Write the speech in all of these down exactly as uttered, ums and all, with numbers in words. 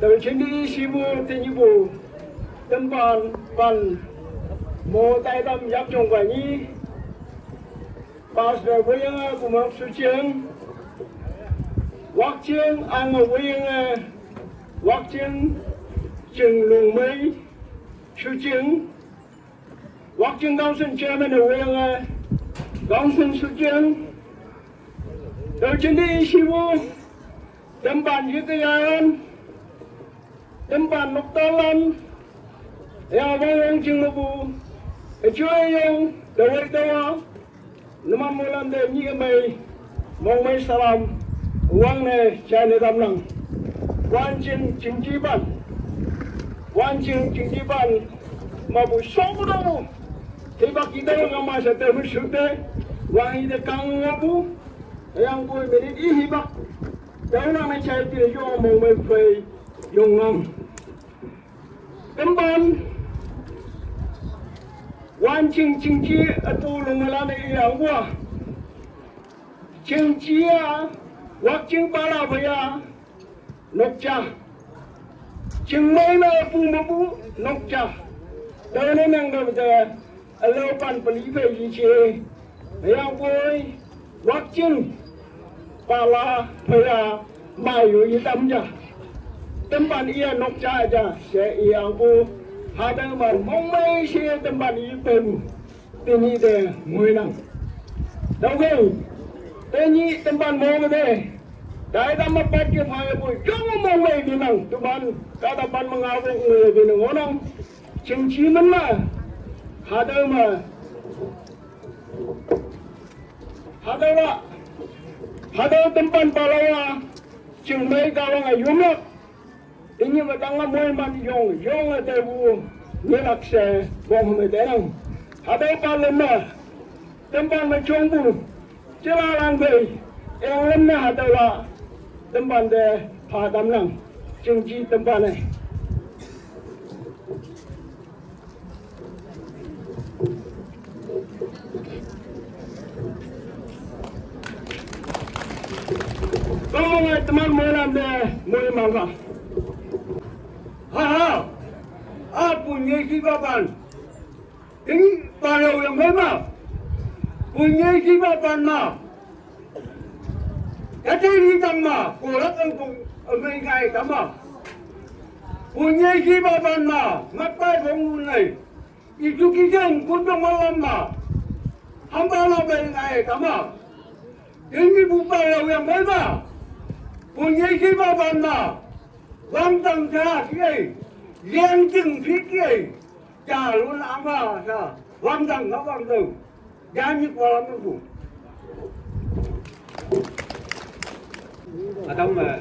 Tau chin di si bu te ni bu. Tempan pan mo tai dam yak jong ba ni. Pastor Wayang a kumang Sucheng. Wakcheng ang Wayang a Wakcheng Cheng Lungmei Sucheng. Wakcheng Council Chairman a Wayang a Council Sucheng. Tau chin di si bu. Tempan yikayan. Tempan noktalan. Ya wang wang jing mabu. Ejua yang dawai dawa. Naman molam de ni mai. Mong mai salam. Wang ne chai ne dam nang. Wan jing jing jiban. Wan jing jing jiban. Mabu song dawa. Hibak kita yang masa terus sudah. Wang ide kang mabu. Yang pun menit i hibak. Dau nang na chai ti yong mong mai phai yong nang. Tempan. Wan ching ching chi atu lung la na iya wa. Ching chi ya. Wak ching pala phaya. Nokcha. Ching mai na pu mabu. Nokcha. Dau na nang dau da. Alo pan pali phai yi che. Yang poi. Wak ching. Pala phaya. Mai yu yi tam ja. Tempan iya nokcha ja. Se iya pu. Hadang man mong mai se tempan i pen. Tini de mui nang. Dau gei. Tini tempan mong de. Dai dam ma pat ke phai pu. Yong mong mai di nang. Tuban. Kata pan mengaku ngai di nang onang. Ching chi man ma. Hadau ma. Hadau la. Hadau tempan palawa. Ching mai kawang a yumlak. Ini ma tang a moi man yong. Yong a te bu. Nilak se. Bong me te nang. Hadau palawa. Tempan ma chong bu. Chila lang bei. Eng lem na hadau la. Tempan de. Pha dam lang. Ching chi tempan e. Kong ngai teman molam de moi mama. Ha ha. A punya si baban. Ini palo yang memang. Punya si baban ma. Kati ni tama. Kolak ang kong amay kay tama. Punya si baban ma. Matay kong unay. Idu kijang kundang malam ma. Hamba la bay ngai kama. Ini bupa la yang bay ma. Punya si baban ma. Wang tang ja si ai. Yang jing si ai. Ja lun ama sa. Wang tang ka wang tang. Ja ni kwa lam bu. Atang ma.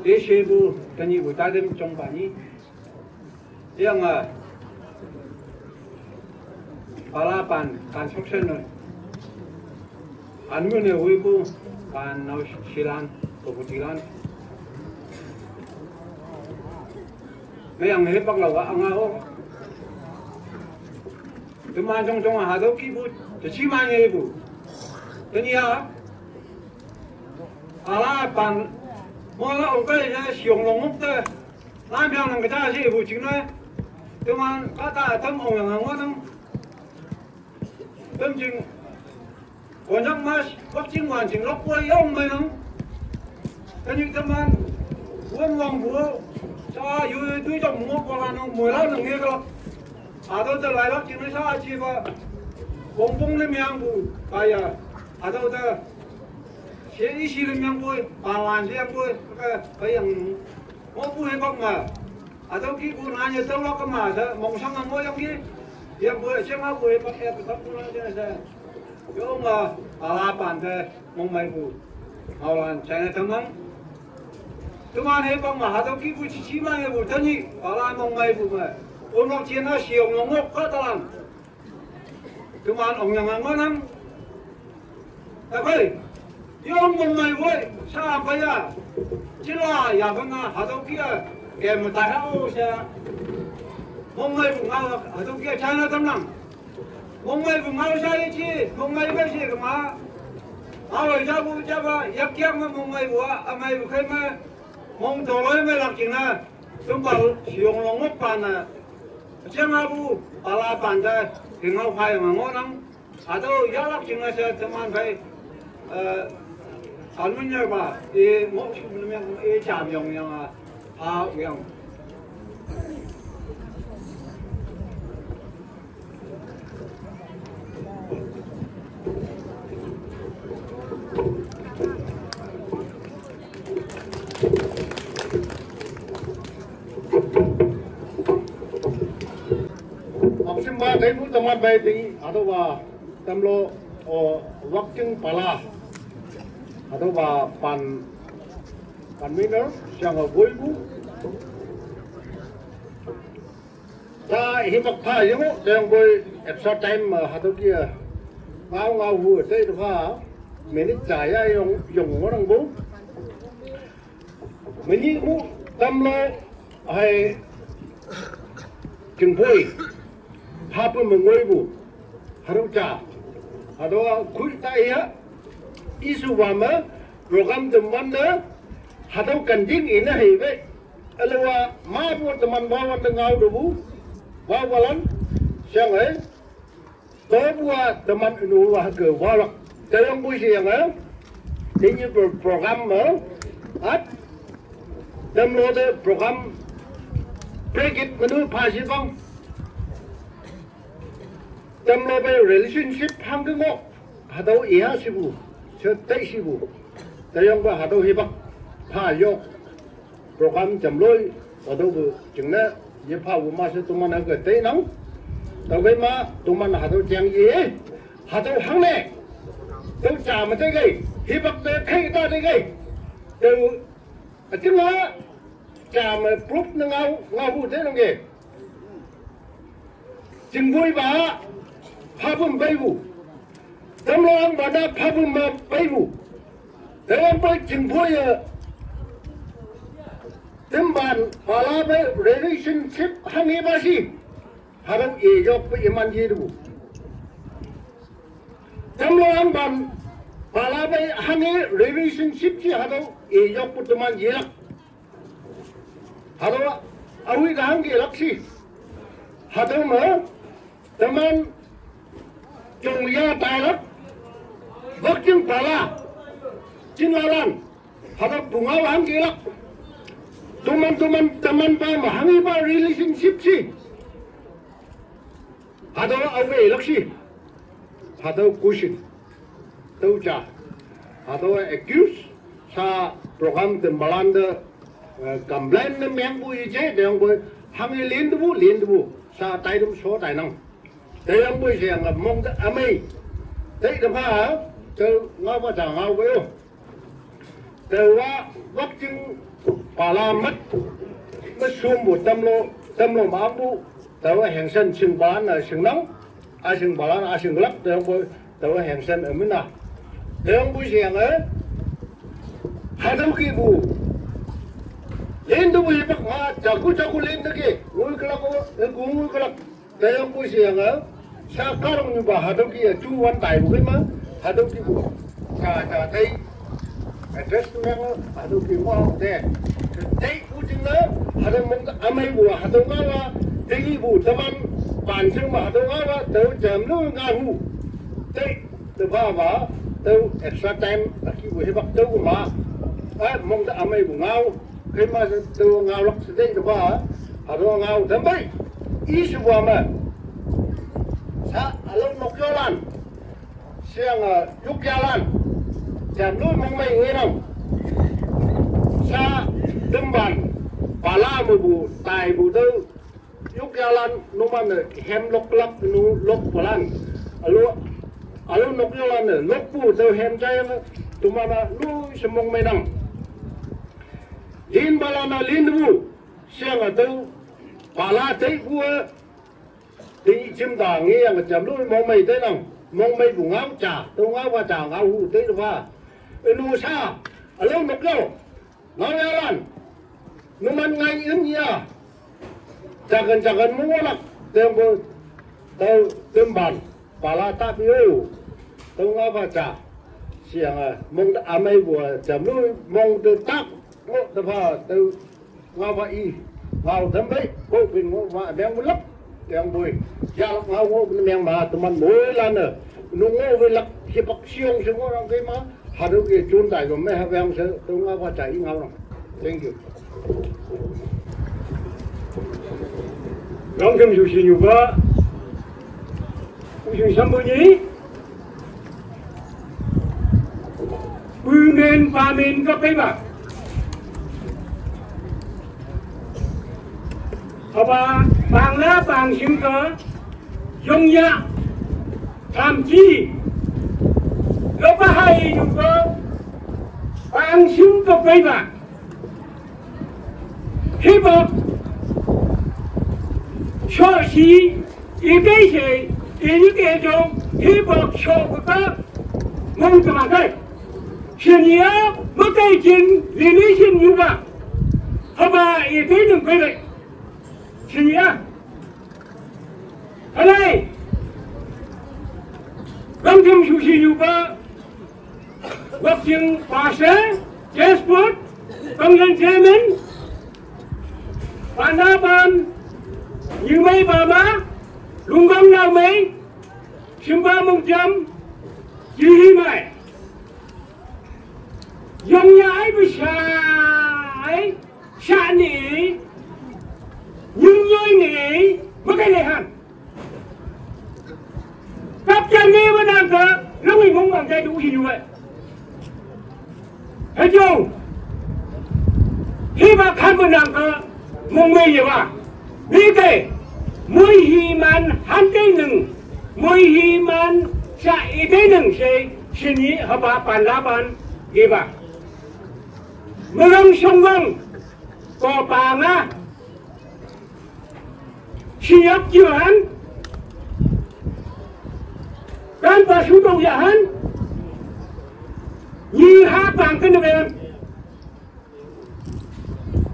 Te she bu tani bu ta dem chong pa ni. Yang a, pala pan construction no. Anu ne hui bu pan nau silan, ko bu tilan. Me yang he pak lau a nga o. Teman jong jong a hadau ki bu, te chi ma ne bu. Tani a, pala pan, mo la ong kai ne siong long mok te. Lam yang nang kaja si bu ching na. Teman kata tam ong yang ngwa nang. Tam ching. Kon jang mas, wak ching wan ching lok kwa yong mai nang. Tani teman. Wang wang bu. Sa yu yu tui jong mo kwa nang mo la nang nge ko. Ado ta lai lak ching na sa chi ba. Bong bong le myang bu. Kaya. Ado ta. She i shi le myang bu. Pa wan shi yang bu. Ka, ka yang. Mo bu he bak ma. Ado ki bu na nya tau la ka ma sa, mong sang mo yang ki. Yang bu che ma bu e pak e pak bu na nya sa. Yo ma, ala pan te, mong mai bu. Au lan, chai na tamang. Tuman he pak ma, ado ki bu chi chi ma he bu, tani, ala mong mai bu ma. O nok chien na shi ong ngok ka talang. Tuman ong yang ngan ngan. Takai. Yong mong mai woi. Sa pa ya. Chila ya pa nga hadau kia. Ke matai ha o sa. Mong mai bu nga hadau kia China tamnang. Mong mai bu nga sa ye chi. Mong mai ba si kama. Awa ja bu ja ba. Yak kia ma mong mai bu a. Amai bu kai ma. Mong toloi me lak jing na, tumba yong long mok pan na, jang abu, pala pan da, jing hau phai ma ngo nang, ado ya lak jing na sa teman phai, eh, alun ya ba, e mok sum ne meng, e jam yong yang a, a yang. Oksim ba dai bu teman bai ding, ado ba tamlo, o, wakjing pala, ado ba pan, pan miner, siang a boi bu. Ta hi bak pha yong, teng boi extra time, uh, hatu kia. Ngau ngau hu, te tu pha, minute ja ya yong, yong ngorang bu. Mini mu, tamlo, hai, jing boi. Pha pu mengoi bu. Haru ja. Hatu a kui ta ya. Isu wa ma, program teman na. Hatu kan ding ina hai be. Alawa, ma bu teman wawan de ngau de bu, wawalan, siang eh. To bua teman inu wah ke walak. Tayang bu siang eh. Ini pro-, program eh. At, tem lo de program. Pregit menu pasi bang. Tem lo be relationship hang ke ngok. Hatau iha sibu. Setai sibu. Tayang ba hatau hibak. Pha yok. Program jam loi, ado bu jingne, ye pha bu ma se tuman ha ke tei nang. Tau gai ma, tuman hatu jang ye, hatu hang ne. Tau ja ma tei gai, hi bak te kai ta tei gai. Tau, a jing ha, ja ma proof na ngau, ngau bu tei nang ge. Jing bui ba, pha bum bai bu. Tam lo ang ba na pha bum ma bai bu. Tayang bai jing bui ya. Tim ban, pala bai relationship hang ye ba si. Harau e yok bai iman ye du. Tam lo ang ban, pala bai hang ye relationship si harau e yok bai teman ye lak. Hatu, awi kahang ke laksi. Hatu ma, teman, jong ya tailak, bakjing pala, jin lalan, hatu bunga hang ke lak. Tuman, tuman, teman pa ma, hangi pa relationship si. Hatu awe laksi. Hatu kusin. Tau ja. Hatu accuse sa program tembalan de, eh, complain de meng bu ije, de yang bu, hang lin de bu, lin de bu. Sa tai dum so tai nang. De yang bu ije yang mong de amai. Tei de pha, tau ngau ba ja ngau bu yo. Tau wa wakjing pala mat, mat sum bu tamlo, tamlo ma bu, tau wa hengsan sing ban, a sing nang, a sing balan, a sing lak, tau bu, tau wa hengsan amina. Tau bu siang eh, hadau ki bu. Len tu bu hipak ma, jaku jaku len tu ki, ngui kelak ko, eh, ngui kelak. Tayang bu siang eh, sa karong ni ba hadau ki ya, chu wan tai bu ki ma, hadau ki bu. Cha, cha, tai. Address tu yang eh, hadau ki mo de. Tai bu jing na, hadau mong ta amai bu, hadau nga wa, tai bu, teman, pan sing ma, hadau nga wa, tau jam lu nga hu. Tai, tu ba ba, tau extra time, aki bu hebak tau bu ma. Ah, mong ta amai bu ngau. Kei ma se tu ngau lak se dei ba, haro ngau dam bai. I su wa ma. Sa alo nok yolan. Siang, ah, yuk yalan. Jam lu mong mai ngenang. Sa demban. Pala mu bu, tai bu tu. Yuk yalan, numan, eh, hem lok lak, nu lok palan. Alo, alo nok yalan, eh, lok bu, tu hem jai, eh, tuman, eh, lu se mong mai nang. Lin balan, eh, lin bu, siang, eh, tu, pala tei bu, eh, ti jim da ngi yang jam lu mong mai tei nang, mong mai bu ngau cha, tu ngau wa cha, ngau hu tei lu ba. Eh, nu sa, alo nok yau. Nau yalan. Numan ngai in ya. Jagan jagan mu lak. Teng bu tau temban. Pala ta bi o. Tau nga ba cha. Siang, ah, mong da amai bu, ah, jam lu mong de tak. Ngo tapa tau ngau ba i ngau tambai ko pin ngo ba meng mulak yang bui. Ya lak ngau ngo meng ma teman bui lana. Nung ngo bui lak hipak siong siong orang kai ma. Haru ke chun tai ko me ha bang se tu ngau ba chai ngau rang. Thank you. Rang kem su si nyu ba. U sing sam bu ni. Pu men pa men ka pe ba. Haba bang la bang sim ka yong ya tham chi lo ka hai yu ka bang sim ka pe ba. Hi ba cho si i ke se i ni ke jong hi ba cho ka ka mong ka ma kai. Shin ya ma kai jin li ni shin yu ba. Haba i ke nung kai bai. Shin ya. Halai. Bang jam su si yu ba. Wak jing pastor, church board, bang yan chairman. Panaban. Yu mai ba ma. Lunggang na mai. Simba mung jam. Yu hi mai. Yong ya ai bu sha ai. Sha ni. Nyung nyoi ni. Ma kai le han. Kap chan ni wa nang ka. Long i mung bang jai du hi ni wa. He jong. Hi ba khan wa nang ka. Mung mei ye wa. Ni kai. Mui hi man han kai nung. Mui hi man sha i kai nung she. Shi ni ha ba pan la ban. Hi ba. Murang shong wang. Ko pa nga. Shi yap jiu han. Kan pa shu tong ya han. Yi ha pang kan na ben.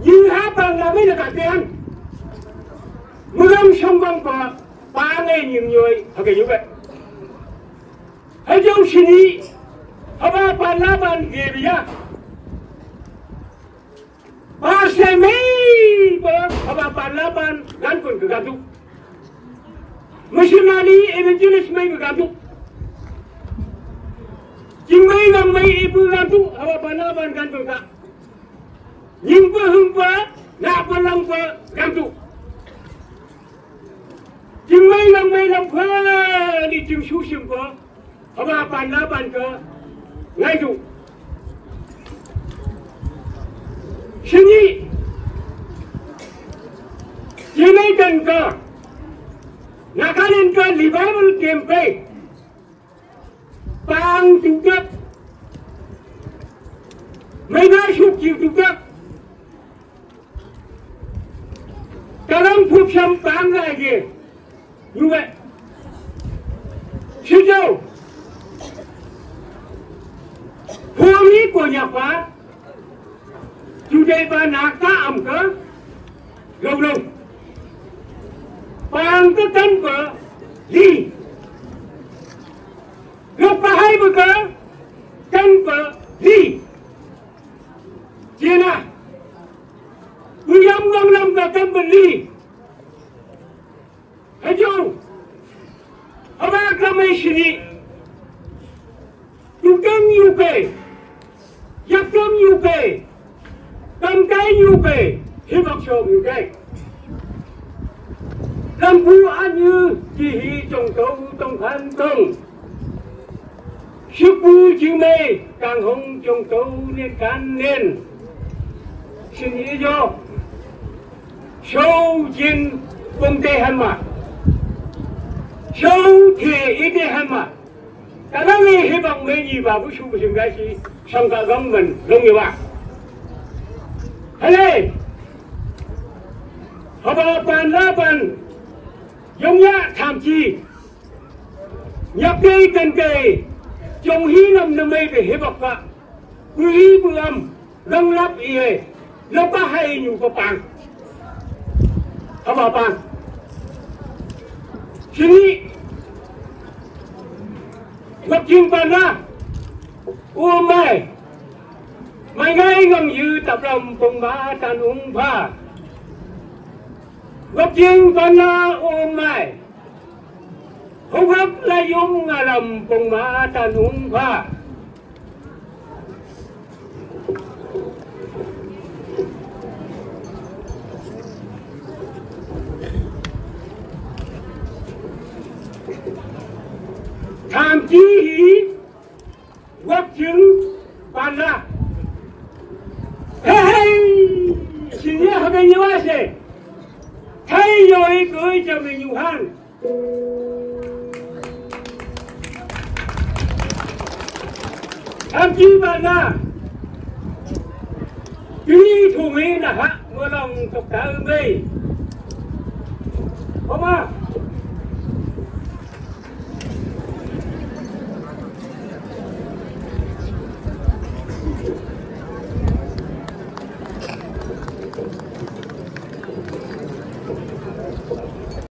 Yi ha pang na mei na ka ben. Murang shong wang pa. Pa ngai nying nyoi. Ha ke yu be. Ha jong shi ni. Ha ba pan la ban ge bi ya. Pastor mei ba haba pan la ban gan kun ka gam tu. Missionary evangelist mei ka gam tu. Jing mei lang mei i bu gam tu haba pan la ban gan kun ka. Nying ba hung ba na ba lang ba gam tu. Jing mei lang mei lang ba ni jing su sim ba. Haba pan la ban ka ngai tu. Shi ni. Jing mei kan ka. Na ka len ka revival campaign. Pang tu ka. Mei na shuk ki tu ka. Ka lam phup sham pang lai ge. Yu we. Shi jo. Phu mi ko nya pa. Ju dei ba na ka am ka. Lo lo. Pang ka kan ba. Li. Lo pa hai ba ka. Kan ba. Li. Jena. Pu yam wang lam ka kan ba li. Hajong. Haba ka mai shini. Tukang yu kai. Yakam yu kai. Kam kai yu kai. Hibak shom yu kai. Lam pu an yu. Ki hi jong tong tong khan tong. Shi pu jing mei kang hong jong tou nien kan nien. Shin i jo. Shou jin kong te han ma. Shou te i te han ma. Ka nang i hi bang mei i ba bu shu bu shim gai shi shang ka gang men long i wa. Hele. Haba pan la pan. Yong ya tham chi. Nyak kei kan kei. Jong hi nam na mei be he bak ka. Ku hi bu am. Lang lap i e. Lap ka hai nyu ka pang. Haba pang. Sini. Lap jing pan na. U mai. Mai ngai ngam yu tap lam pung ma tan ung pha. Gop jing ban la um mai. Hung hak la yum nga lam pung ma tan ung pha. Tham chi hi wak ching ban la. Hey, hey, sini ha ben yawa se. Thai yo i ko i cha me yu han. Tham chi ban la. Pi thu me na ha mo long tok ta me. Oma.